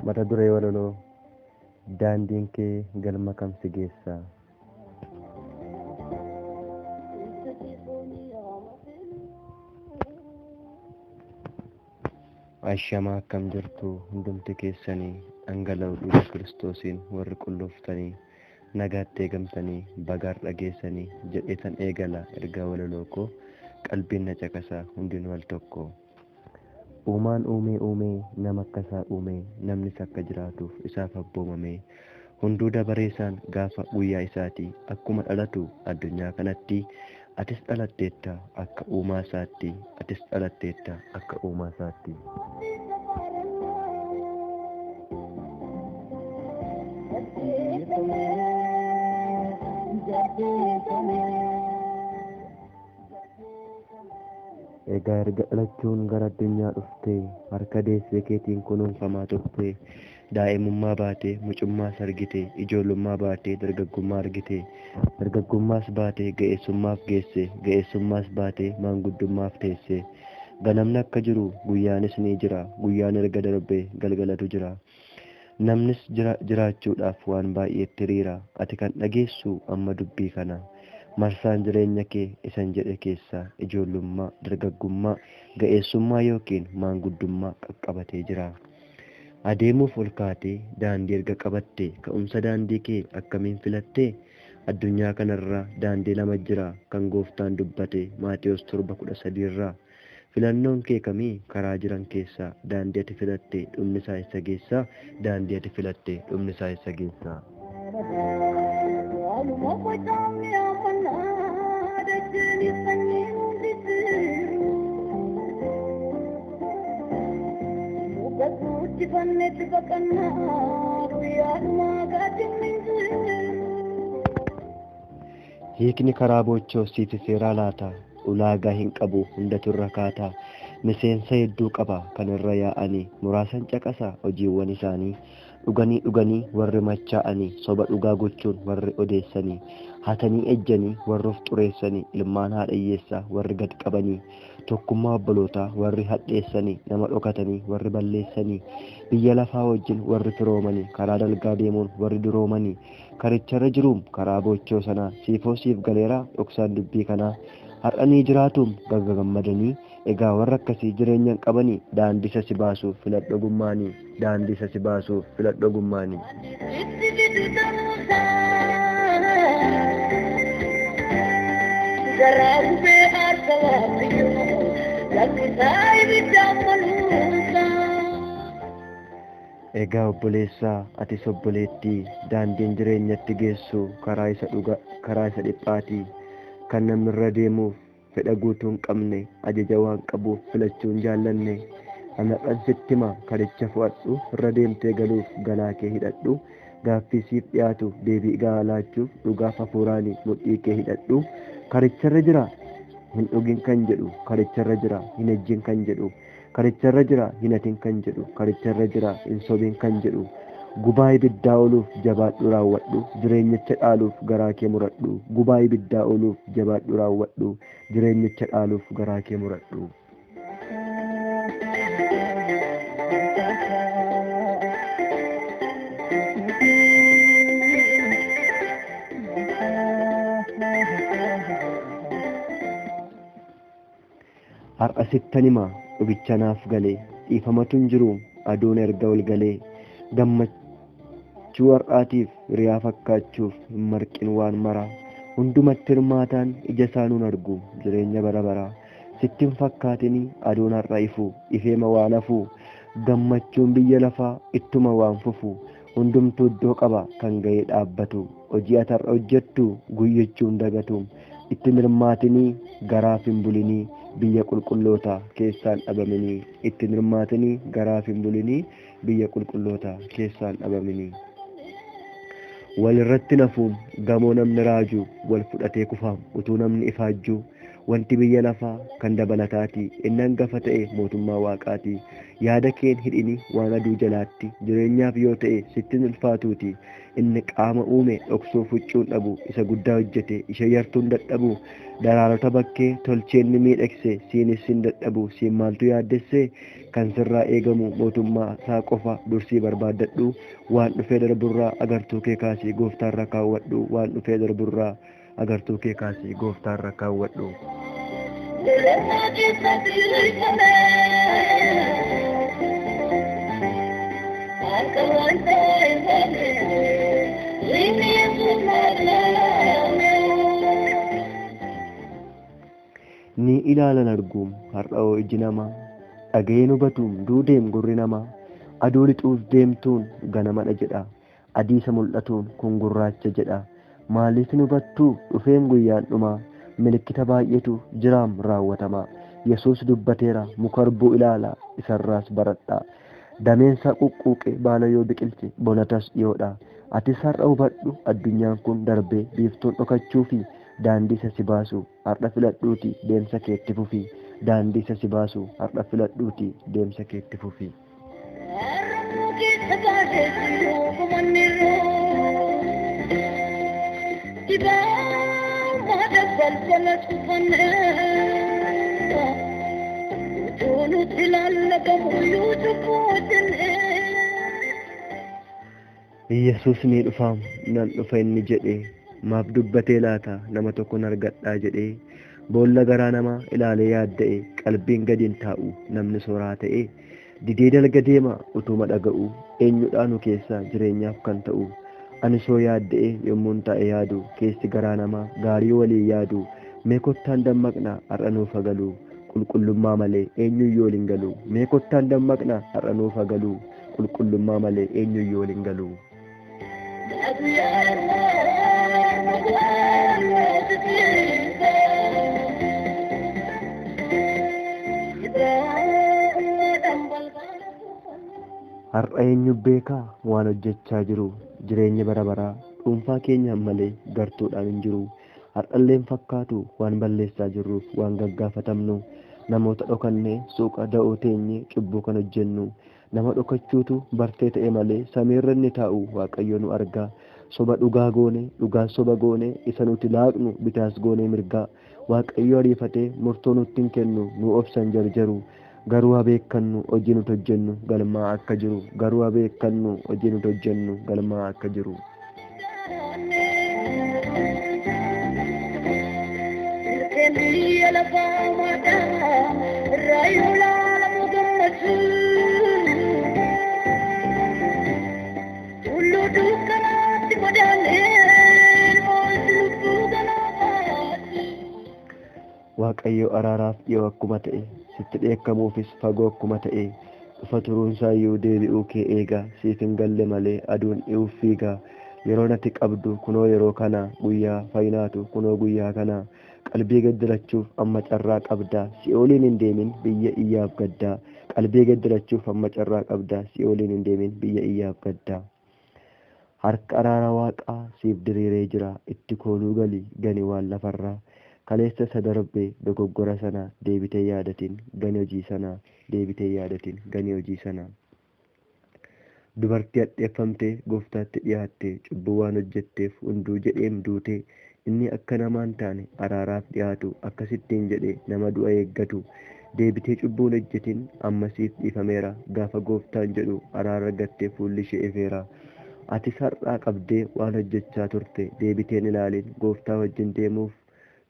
Mata duree walaloo daandiin kee galma kam si geessa? Ashamaa akkam jirtu hundumti keessanii dhangala'oo dhiiga Kiristoosiin warri qullooftanii nagaatti eegamtanii bagaar dhageessanii jedheetan eegala ergaa walaloo koo qalbiin na caqasaa hundinuu al tokko. Uumaan uumee uumee nama akka isaa uumee namnis akka jiraatuuf isaaf abboomamee hunduu dabaree isaan gaafa guyyaa isaatii akkuma dhalatu addunyaa kanatti atis dhalatteetta akka uumaa isaatti atis dhalatteetta akka uumaa isaatti. Egaa erga dhalachuun gara addunyaa dhuftee harka deessee keetiin kunuunfamaa turte daa'imummaa baatee mucummaas argite ijoollummaa baatee dargaggummaa argite dargaggummaas baatee ga'eessummaaf geesse ga'eessummaas baatee maanguddummaaf teesse ganamni akka jiru guyyaanis ni jira guyyaan erga darbee galgalatu jira. Namnis jiraachuudhaaf waan baay'eetti hiriira ati kan dhageessu amma dubbii kana. Marsaan jireenya kee isan jedhe keessaa ijoollummaa, dargaggummaa, ga'eessummaa yookiin maanguddummaa qaqqabatee jira. Adeemuuf ol kaatee daandii erga qabatte ka'umsa daandii kee akkamiin filatte? Addunyaa kanarra daandii lama jira kan gooftaan dubbate Maatewos 7:13 irraa. Filannoon kee kamii karaa jiran keessaa daandii ati filatte dhumni isaa eessa geessaa? Daandii ati filatte dhumni isaa eessa geessaa? Hiikni karaa boochoo siif seeraa laata? Ulaagaa hin qabu hundatu irra kaata. Miseensa hedduu qaba kan irra yaa'anii muraasan caqasa hojiiwwan isaanii dhuganii dhuganii warri machaa'anii soba dhugaa gochuun warri odeessanii hatanii ejjanii warri of xureessanii ilmaan haadha hiyyeessaa warri gad qabanii tokkummaa obbolootaa warri hadheessanii nama dhokatanii warri balleessanii biyya lafaa wajjin warri firoomanii karaa dalgaa deemuun warri duroomanii karicharra jiruum karaa boochoo sanaa siifoo siif galeeraa dhoksaan dubbii kanaa har'a ni jiraatuum gaggammadanii egaa warra akkasii jireenya hin qabanii daandii isa si baasuuf filadhu ogummaanii daandii isa si baasuuf filadhu ogummaanii. Garaa gubee aarsa waaqayyoo lakkisaa ibiddaan maluusaa. Egaa obboleessaa atis obboleettii daandiin jireenyatti geessu karaa isa dhuga karaa isa dhiphaatii kan namni irra deemuuf fedha guutuu hin qabne ajaja waan qabuuf filachuu hin jaallanne anarraan sitti hima karicha fo'adhu irra deemtee galuuf galaa kee hidhadhu gaaffii siif dhiyaatu deebii gahaa laachuuf dhugaaf hafuuraanii mudhii kee hidhadhu karicharra jira hin dhugin kan jedhu karicharra jira hin ejjin kan jedhu karicharra jira hin hatin kan jedhu karicharra jira hin sobin kan jedhu gubaa ibiddaa ooluuf jabaadhu raawwadhu jireenyicha dhaaluuf garaa kee muradhu gubaa ibiddaa ooluuf jabaadhu raawwadhu jireenyicha dhaaluuf garaa kee muradhu. Har'a sittan hima dhugicha naaf galee dhiifamatu hin jiru aduun erga ol galee gammachuu har'aatiif hiriyaa fakkaachuuf hin marqin waan maraa hundumatti hirmaataan ija isaa nuun argu jireenya bara baraa sitti hin fakkaatinii aduun har'a ifu ifeema waan hafu gammachuun biyya lafaa ittuma waan fufu hundumtuu iddoo qaba kan ga'ee dhaabbatu hojii ati har'a hojjettu guyyachuun dagatu itti hirmaatinii garaaf hin bulinii biyya qulqulloota keessaan dhabaminii itti hirmaatinii garaaf hin bulinii biyya qulqulloota keessaan dhabaminii. Wal irratti nafuun gamoo namni raaju wal fudhatee kufaam utuu namni ifaajjuu Wanti biyya lafaa kan dabalataati, inni hangafa ta'e mootummaa waaqaati. Yaada keen hidhini waan aduu jalaatti, jireenyaaf yoo ta'e sitti hin ulfaatuuti. Inni qaama uume dhoksuuf huccuun dhabu, isa guddaa hojjete ishee yartuun dadhabu. Daraarota bakkee tolcheen ni miidhagse, siinis hin dadhabu, siin maaltu yaaddesse? Kan sirraa eegamu mootummaa isaa qofa dursii barbaaddadhu. Waan dhufee darburraa agartuu kee kaasii gooftaarra kaawwadhu. Waan dhufee darburraa agartuu kee kaasii gooftaarra kaawwadhu. Jireenya keessatti hir'ifame. Akka wanta hin taane, inni Yesuus maalame. Ni ilaalan arguum har'aoo iji namaa, dhaga'een hubatuum duudeem gurri namaa. Aduu lixuuf deemtuun ganamadha jedha, adiisa mul'atuun kun gurraacha jedha. Maaliif hin hubattuu dhufeem guyyaan dhumaa, milikkita baay'eetu jiraam raawwatamaa. Yesuus dubbateera muka harbuu ilaala isarraas baradhaa. Dameensaa quqquuqe baala yoo biqilche bonatas dhiyoodha. Atis har'a hubadhu addunyaan kun darbee biiftuun dhokachuu fi daandii isa si baasu har'a filadhuuti deemsa keetti fufi. Daandii isa si baasu har'a filadhuuti deemsa keetti fufi. Har'a keessa baasee gumanirru. Dibaa balbala cufannee. Utuu nuti lallagamu iyyuu cubbuu hojjennee. Yesuus ni dhufaam nan dhufa inni jedhe, maaf dubbatee laata nama tokkon argadhaa jedhee. Boolla garaa namaa ilaalee yaadda'e, qalbiin gadi hin taa'u namni soraa ta'e. Didee dalga deema utuma dhaga'u, eenyudhaa nu keessaa jireenyaaf kan ta'u. Ani soo yaadda'e yommuun taa'e yaadu, keessi garaa namaa gaarii walii yaadu. Mee kottaan dammaqnaa har'a nuuf hagalu, qulqullummaa malee eenyuyyuu waliin galu. Mee kottaan dammaqnaa har'a nuuf hagalu, qulqullummaa malee eenyuyyuu waliin galu. Har'a eenyu beekaa waan hojjechaa jiru, jireenya bara baraa dhuunfaa keenyaan malee gartuudhaan hin jiru. Har'allee hin fakkaatu waan balleessaa jirruuf waan gaggaafatamnu. Namoota dhokannee suuqa da'oo teenyee cubbuu kan hojjennu. Nama dhokachuutu bartee ta'e malee samiirra inni taa'u waaqayyo nu argaa. Soba dhugaa goone dhugaa soba goone isa nuti laaqnu bitaas goone mirgaa. Waaqayyo ariifatee murtoo nutti hin kennu nu obsan jarjaru. Garuu haa beekkannu hojii nuti hojjennu galmaa akka jiru. Garuu haa beekkannu hojii nuti hojjennu galmaa akka jiru. Biyya lafaa maadhaa irraa ilaalamu gammachuu. Tulluu dukkanaatti godaanee mootii lubbuu galaafatti. Waaqayyo araaraaf dhiyoo akkuma ta'e, sitti dheekkamuufis fagoo akkuma ta'e, dhufa turuunsaayyuu deebi'uu kee eega, siif hin galle malee aduun dhi'uuf fiiga. Yeroo natti qabdu kunoo yeroo kana, guyyaa fayyinaatu kunoo guyyaa kana. Qalbii gaddirachuuf amma carraa qabdaa, si'ooliin hin deemin biyya iyyaaf gaddaa. Qalbii gaddirachuuf amma carraa qabdaa, si'ooliin hin deemin biyya iyyaaf gaddaa. Harka araara waaqaa siif diriiree jira, itti kooluu gali gani waan lafarraa. Kaleessa isa darbe dogoggora sana deebitee yaadatin gani hojii sana, deebitee yaadatin gani hojii sana. Dubartii hadheeffamtee gooftaatti dhiyaatte, cubbuu waan hojjetteef hunduu jedheem duute. Inni akka namaa hin taane araaraaf dhiyaatu, akkasittiin jedhe nama du'a eeggatu. Deebitee cubbuu hin hojjetin amma siif dhiifameera, gaafa gooftaan jedhu araara argattee fuulli ishee ifeera. Atis har'aa qabdee waan hojjechaa turte deebiteen ilaalin, gooftaa wajjin deemuuf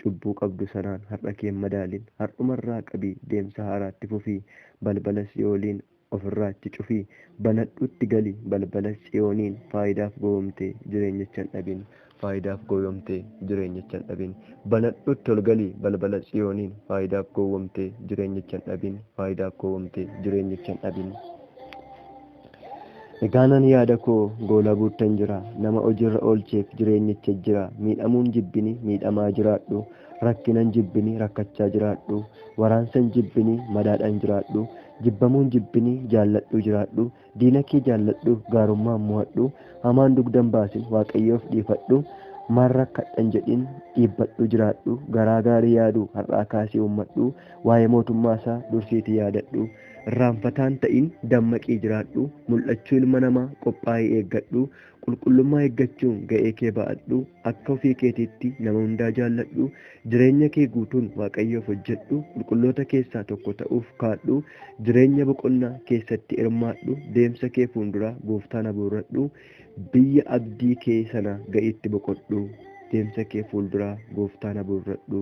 cubbuu qabdu sanaan har'a kee hin madaalin. Har'umarraa qabii deemsa haaraatti fufii, balbala si'ooliin ofirraatti cufii, banadhutti gali balbala tsiyooniin. Faayidaaf gowwoomtee jireenyicha hin dhabin, faayidaaf gowwoomtee jireenyicha hin dhabin. Banadhutti ol gali balbala tsiyooniin, faayidaaf gowwoomtee jireenyicha hin dhabin, faayidaaf gowwoomtee jireenyicha hin dhabin. Egaa nan yaada koo goola guuttan jira, nama hojiirra oolcheef jireenyicha jira. Miidhamuun jibbini miidhamaa jiraadhu, rakkinan jibbini rakkachaa jiraadhu, waraansan jibbini madaadhaan jiraadhu, jibbamuun jibbini jaalladhu jiraadhu, diina kee jaalladhu gaarummaan mo'adhu, hamaan dugdan baasin waaqayyoof dhiifadhu. Maal rakkadhan jedhin dhiibbadhu jiraadhu, garaa gaarii yaadu har'aa kaasii uummadhu, waa'ee mootummaa isaa dursiitii yaadadhu. Irraanfataan ta'in dammaqii jiraadhu, mul'achuu ilma namaa qophaa'ii eeggadhu, qulqullummaa eeggachuun ga'ee kee ba'adhu, akka ofii keetiitti nama hundaa jaalladhu, jireenya kee guutuun Waaqayyoof hojjedhu, qulqulloota keessaa tokko ta'uuf kaadhu, jireenya boqonnaa keessatti hirmaadhu, deemsa kee fuulduraa gooftaan abuurradhu, biyya abdii kee sana ga'iitti boqodhu, deemsa kee fuulduraa gooftaan abuurradhu,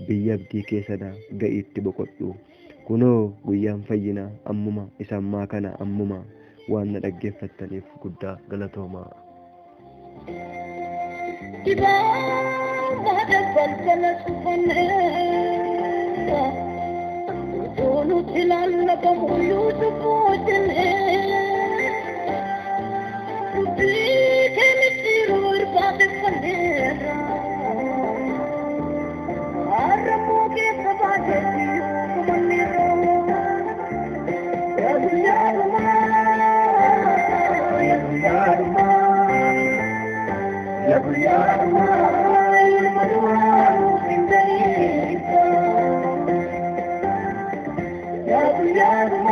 biyya abdii kee sana ga'iitti boqodhu. Kunoo guyyaan fayyinaa ammuma, isa ammaa kana ammuma. Waan na dhaggeeffattaniif guddaa galatoomaa. Dibaaba balbala cufannee utuu nuti lallabamu iyyuu cubbuu jennee dubbii kee micciiruu irbaafeffanneerra har'a keessa baateetti kumanneerra yaa guyyaa dhumaa yaa guyyaa dhumaa yaa guyyaa dhumaa ilma du'aa nuuf hin ta'in yaa guyyaa dhumaa.